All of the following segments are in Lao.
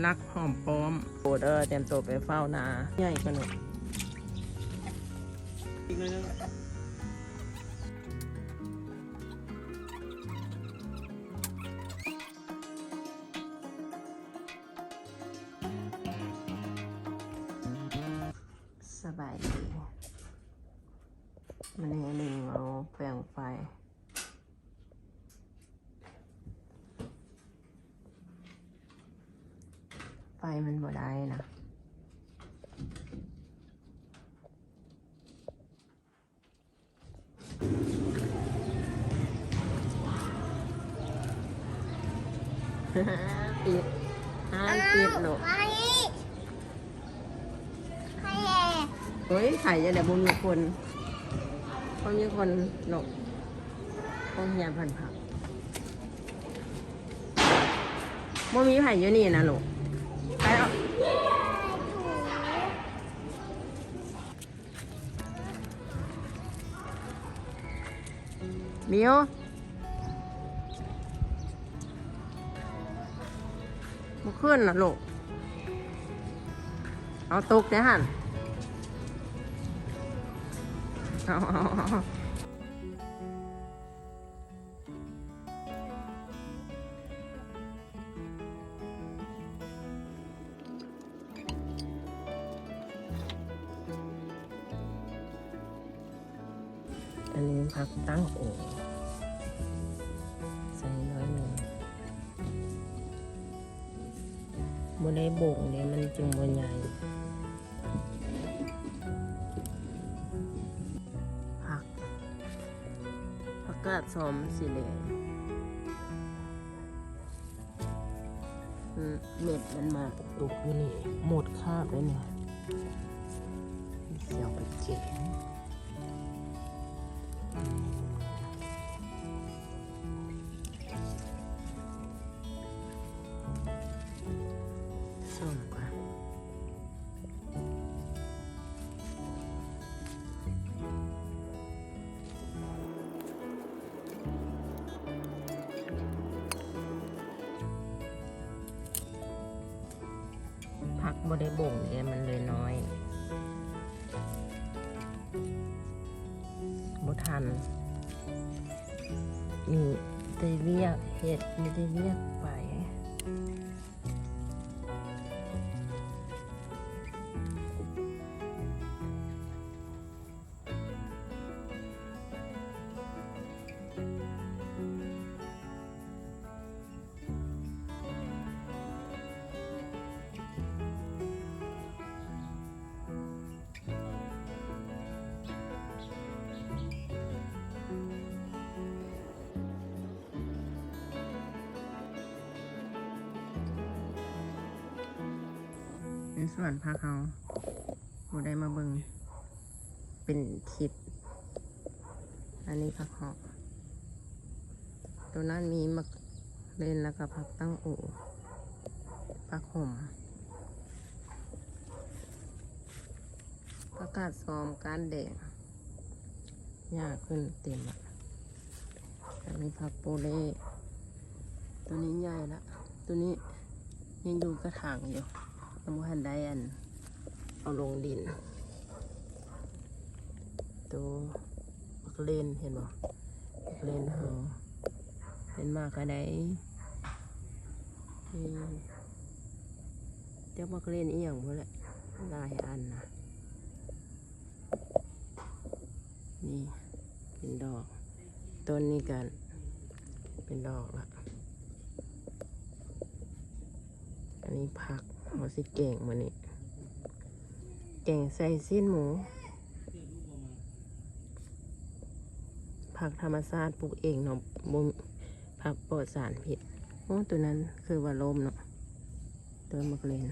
ລັກຫອມປ້ອມ ໂອເດີ ຕຽມໂຕໄປເຝົ້ານາໃຫຍ່ກວ່ານີ້. ສະບາຍດີ ມື້ນີ້ໜຶ່ງເອົາແປງໄຟ ໄຟມັນບໍ່ໄດ້ນະ. ປິດ ຮ້ານປິດເນາະ. ເຮີ້ຍ ໄຂຈັ່ງໃດບໍ່ມີຄົນ ບໍ່ມີຄົນເນາະ. ໂຮງຮຽນເພິ່ນພັກ ບໍ່ມີໃຜຢູ່ນີ້ນະລູກ. ໄປເອົາ ບິວ ບໍ່ຂຶ້ນນະລູກ. ເອົາ ຕົກເດ້ຫັ້ນ. ເອົາ ເອົາ ເອົາ. ອັນນີ້ຜັກຕັ້ງໂອ ໃສ່ໜ້ອຍໜຶ່ງ ບໍ່ໄດ້ບົງເດ້ ມັນຈຶ່ງບໍ່ໃຫຍ່. ຜັກ ຜັກກາດຊອມສີແດງ ອືມ ເມັດມັນມາຕົກຢູ່ນີ້ ໝົດຄາບເລີຍນີ້ ຊິເອົາໄປເກັບ. ສ້ອມກ່ອນ ຜັກບໍ່ໄດ້ບົງເດ້ ມັນເລີຍນ້ອຍ ບໍ່ທັນ ມີແຕ່ວຽກເຮັດ ມີແຕ່ວຽກໄປ. ໃນສວນຜັກເຮົາ ບໍ່ໄດ້ມາເບິ່ງເປັນທິດ. ອັນນີ້ຜັກເຫາະ ໂຕນັ້ນມີໝາກເລັ່ນ ແລ້ວກໍຜັກຕັ້ງໂອ ຜັກຫົມ ຜັກກາດຊອມ ກ້ານແດງ ຫຍ້າຂຶ້ນເຕັມລະ. ອັນນີ້ຜັກໂປເລ ໂຕນີ້ໃຫຍ່ລະ ໂຕນີ້ຍັງຢູ່ກະຖາງຢູ່ ຍັງບໍ່ທັນໄດ້ອັນ ເອົາລົງດິນ. ໂຕໝາກເລັ່ນ ເຫັນບໍ່ ໝາກເລັ່ນເຮົາເປັນໝາກກະໄດ້ ຈັກໝາກເລັ່ນອີ່ຫຍັງພຸ້ນແຫຼະ ຫຼາຍອັນນະ. ນີ້ເປັນດອກ ຕົ້ນນີ້ກະເປັນດອກລະ. ອັນນີ້ຜັກເຮົາຊິແກງມື້ນີ້ ແກງໃສ່ຊີ້ນໝູ ຜັກທຳມະຊາດ ປູກເອງເນາະ ບໍ່ ຜັກປອດສານພິດ. ໂອ້ ໂຕນັ້ນຄືວ່າລົ້ມເນາະ ຕົ້ນໝາກເລັ່ນ.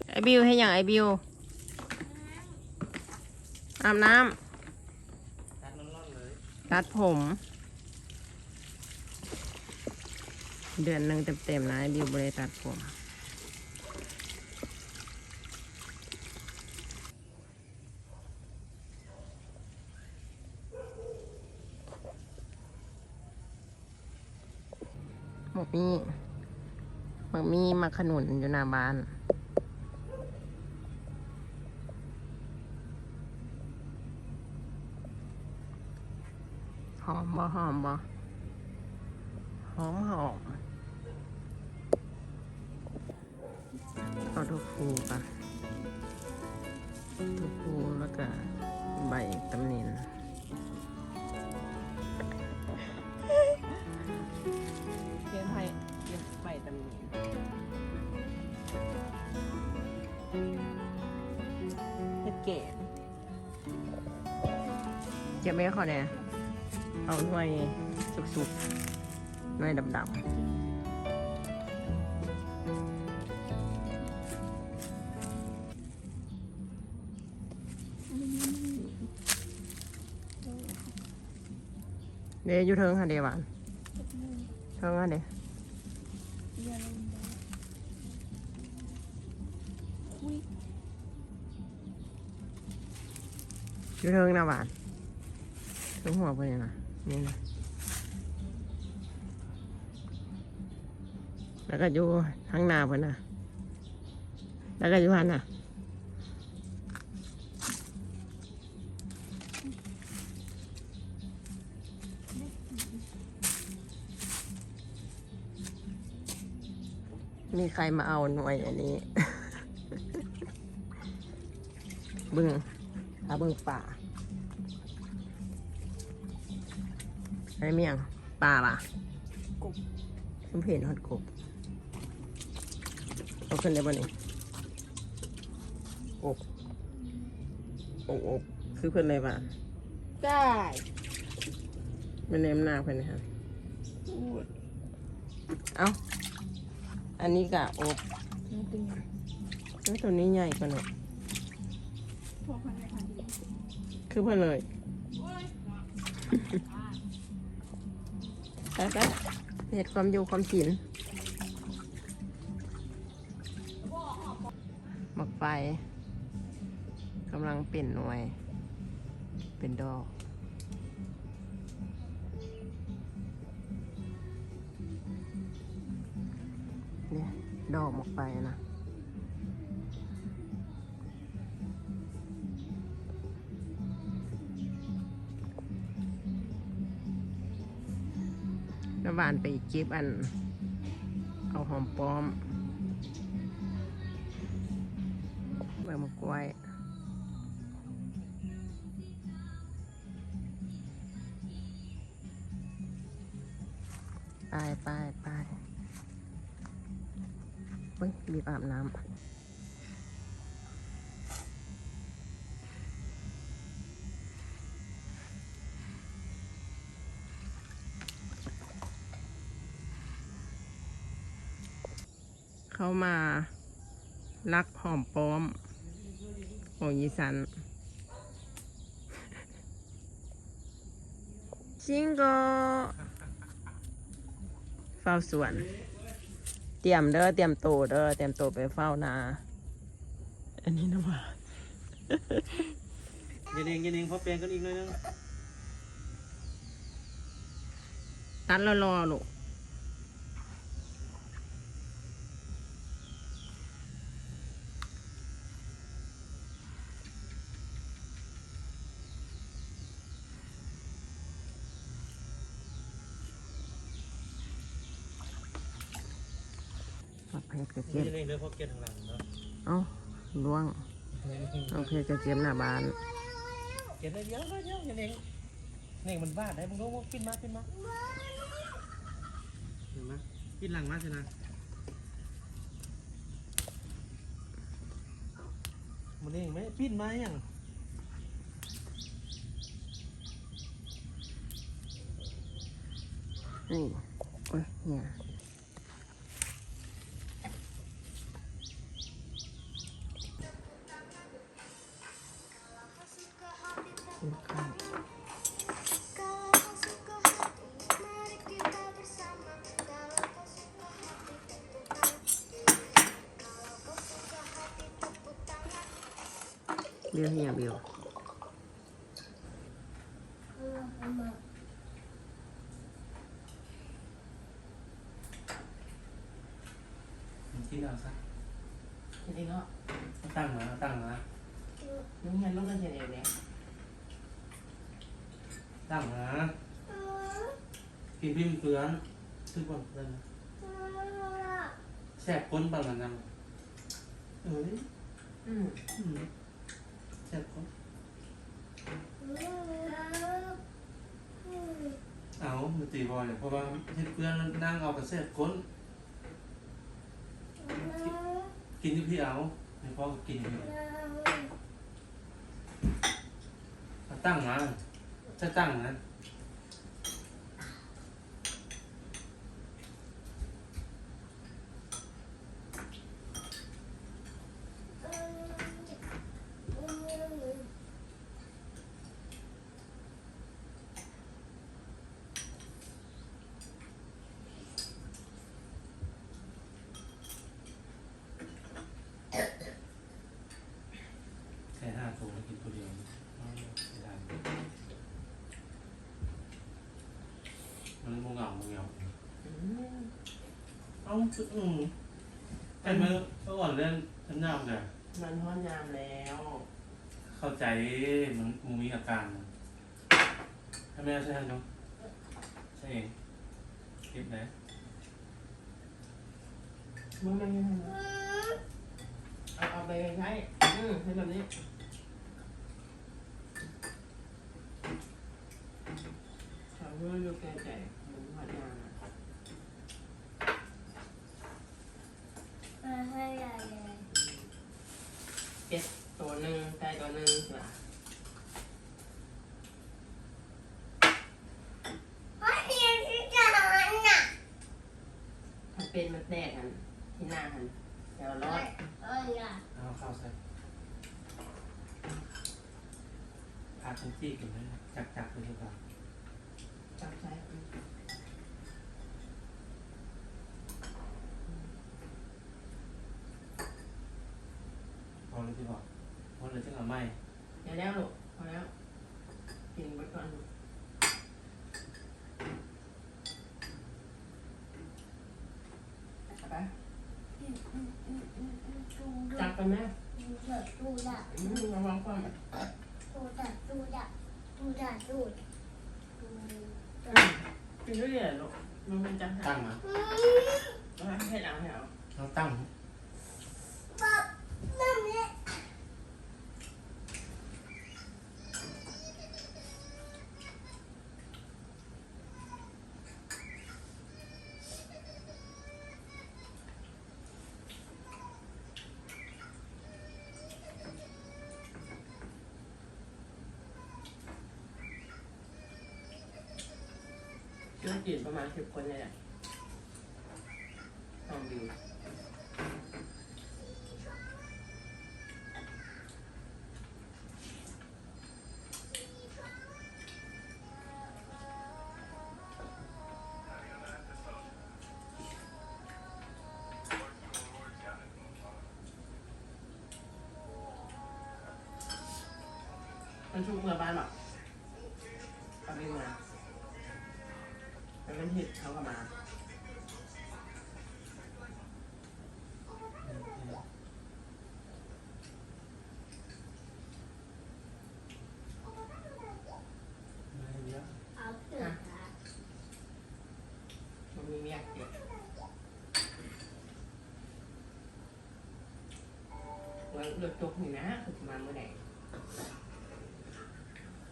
ໄອ້ບິວເຮັດຫຍັງ? ໄອ້ບິວອາບນ້ຳ ຕັດຜົມ ເດືອນໜຶ່ງເຕັມໆນະ ໄອ້ບິວບໍ່ໄດ້ຕັດຜົມ. ໝົກນີ້ ໝາກມີ ໝາກຂະໜູນຢູ່ໜ້າບ້ານ. ຫອມບໍ່? ຫອມບໍ່? ຫອມໆ. ເອົາໂທຟູກ່ອນ ໂທຟູ ແລ້ວກະໃບຕຳນິນ ກຽມໃຫ້ ກຽມໃບຕຳນິນ ເຮັດແກງ. ເກັບໄວ້ໃຫ້ຂ້ອຍແດ່ ເອົາໜ່ວຍສຸກໆ ໜ່ວຍດຳໆ ເດ້ ຢູ່ເທິງຫັ້ນເດ້ຫວານ ເທິງຫັ້ນເດ້. ຢູ່ເທິງນະຫວານ ເທິງຫົວເພິ່ນນີ້ນະ ນີ້ນະ ແລ້ວກໍຢູ່ທາງໜ້າເພິ່ນນະ ແລ້ວກໍຢູ່ຫັ້ນນະ. ມີໃຄມາເອົາໜ່ວຍອັນນີ້ ເບິ່ງ ຫາເບິ່ງປາ ອັນນີ້ແມ່ນຫຍັງ? ປາຫວາ? ກົບ ເພິ່ນເຫັນຮອດກົບ. ເອົາຂຶ້ນໄດ້ບໍ່ນີ້? ອົບ ອົບ ອົບ ຄືເພິ່ນເລີຍຫວາ? ໄດ້ ແມ່ນແນມໜ້າເພິ່ນນີ້ຫະ. ເອົ້າ ອັນນີ້ກະອົບ ແລ້ວໂຕນີ້ໃຫຍ່ກວ່າເນາະ ຄືເພິ່ນເລີຍ. ໄປໆ ເຮັດຄວາມຢູ່ຄວາມກິນ. ໝາກໄຟກຳລັງເປັນໜ່ວຍ ເປັນດອກ ນີ້ ດອກໝາກໄຟນະ. ນ້ຳຫວານໄປເກັບອັນ ເອົາຫອມປ້ອມ ໃບໝາກກ້ວຍ ໄປ ໄປ ໄປ. ໂອ້ຍ ບີບອາບນ້ຳ. ເຂົ້າມາລັກຫອມປ້ອມຂອງອີ່ສັນ. ຈິງໂກ ເຝົ້າສວນ ຕຽມເດີ ຕຽມໂຕເດີ ຕຽມໂຕໄປເຝົ້ານາ. ອັນນີ້ນະຫວາ ຢ່າເໜັງ ຢ່າເໜັງ ຂໍແປງກັນອີກໜ້ອຍໜຶ່ງ ຕັດຫຼໍ່ໆ ລູກ. ໝາກເຜັດກະເຈັບ ນີ້ເດ້ ເດີ ພວກເກັບທາງຫຼັງເນາະ ເອົ້າ ລ່ວງ ໝາກເຜັດກະເຈັບໜ້າບ້ານ ເກັບໜ້ອຍດຽວ ໜ້ອຍດຽວ ຢ່າເໜັງ ເໜັງມັນບາດໄດ໋ ມຶງດູ ປິ່ນມາ ປິ່ນມາ ປິ່ນມາ ປິ່ນຫຼັງມາຊິນະ ມັນເໜັງໄໝ ປິ່ນມາຫຍັງ ນີ້ ໂອ້ຍ ເຫື່ອ. ບິວເຮັດຫຍັງ ບິວ? ເອີ ເອົາມາ. ກິນເອົາຊະ ກິນເອງເນາະ ເອົາຕັ້ງມາ ເອົາຕັ້ງມາ ມັນເຮັດລູກກັນກິນເອງເດ້ ຕັ້ງມາ ກິນພິມເປື້ອນ ຖືກບໍ່ເປື້ອນ ແຊບກົ້ນປານນັ້ນນະ ເອີຍ ອືມ ອືມ ແຊບກ້ນ ເອົາ ມັນຕີບໍ່ແຫຼະ ເພາະວ່າເຮັດເປື້ອນ ນັ່ງເອົາກະແຊບກົ້ນ ກິນຢູ່ພີ້ເອົາ ໃຫ້ພໍ່ກິນຢູ່ພີ້ ເອົາຕັ້ງມາ ໃສ່ຕັ້ງມາ. ແຄ່ຫ້າໂຕ ກິນໂຕດຽວ ເສຍດາຍ ມັນບໍ່ເຫງົາ ບໍ່ເຫງົາ ອືມ ເອົ້າ ອືມ ແຕ່ມື້ກ່ອນເລື່ອນ ເລື່ອນຍາມແລ້ວ ມັນຮອດຍາມແລ້ວ ເຂົ້າໃຈ ມັນບໍ່ມີອາການ ໃຫ້ແມ່ໃສ່ໃຫ້ເນາະ ໃສ່ເອງ ເກັບໄດ້ ບໍ່ແມ່ນໃຫ້ເນາະ ເອົາ ເອົາໄປໃຊ້ ອື ເຮັດແບບນີ້ ເອົາເງິນຢູ່ແກ່ໃຈ ມັນຮອດຍາມ ເປັດໂຕໜຶ່ງ ໄກ່ໂຕໜຶ່ງ ວ່າ ຄັນເປັດມັນແຕກຫັ້ນ ທີ່ໜ້າຫັ້ນ ແຕ່ວ່າລອດ ເອົາເຂົ້າໃສ່ ພາກັນຈີ້ກັນເລີຍ ຈັກໆ ເລີຍດີກວ່າ. ຈັບໃສ່ ອືມ ພໍແລ້ວຕິບໍ? ພໍແລ້ວຈຶ່ງເອົາໃໝ່ ໄດ້ແລ້ວລູກ ພໍແລ້ວ ກິນເບິດກ່ອນ ເອົາໄປ ຈັບກ່ອນແມ່ ອືມ ລະວັງຄວາມ ກິນເລື້ອຍໆ ລູກ ມັນ ມັນຈັງ ຕັ້ງມາ ເຮັດເອົາ ເຮັດເອົາ ເອົາຕັ້ງ ເພື່ອນຈີນປະມານສິບຄົນນີ້ແຫຼະ ຊອງວິວ. ມັນຊຸກເມືອບ້ານບໍ? ເອົາເດັກມາ ແລ້ວມັນເຮັດ ເຮົາກໍມາ. ບໍ່ມີວຽກເຮັດ ວ່າລົດຕົກນີ້ນະ ເພິ່ນຊິມາມື້ໃດ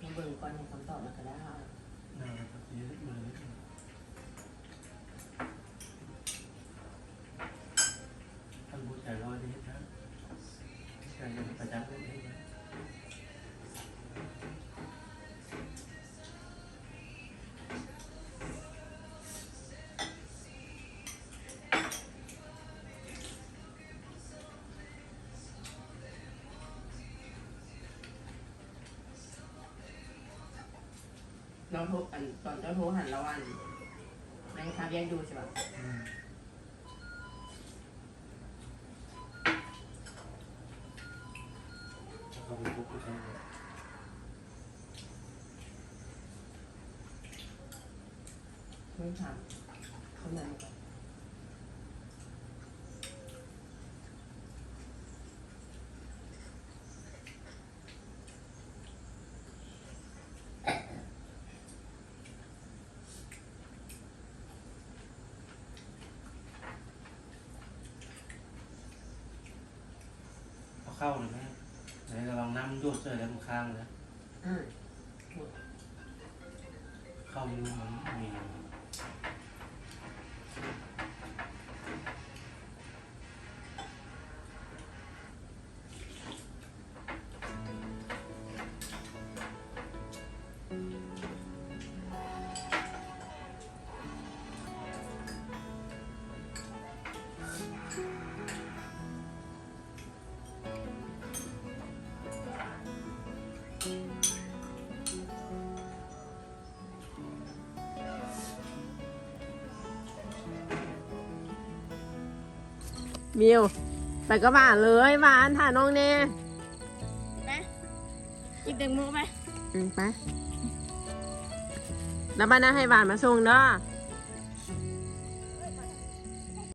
ມາເບິ່ງກ່ອນ ໃຫ້ຄຳຕອບແລ້ວກໍໄດ້. ຄັນບໍ່ໃຈຮ້ອນເຮັດນະ ໃຈປະຈັກເຮັດນະ. ລາວໂທ ອັນ ຕອນເຈົ້າໂທຫັ້ນລາວ ອັນ ຍັງຄາວຽກຢູ່ຊິວ່າ ອືມ ເບິ່ງຖາມຄົນນັ້ນກ່ອນ. ເຂົ້າເລີຍແມ່ ໃນລະຫວ່າງນ້ຳມັນໂດດໃສ່ແລ້ວມັນຄ້າງເລີຍ. ເຂົ້າຢູ່ມັນມີ. ມິວ ໄປກັບຫວານເລີຍ ຫວານ ຖ້ານ້ອງແດ່. ໄປ ກິນແຕງໂມໄປ. ອືມ ໄປ. ແລ້ວບາດໜ້າໃຫ້ຫວານມາສົ່ງເດີ.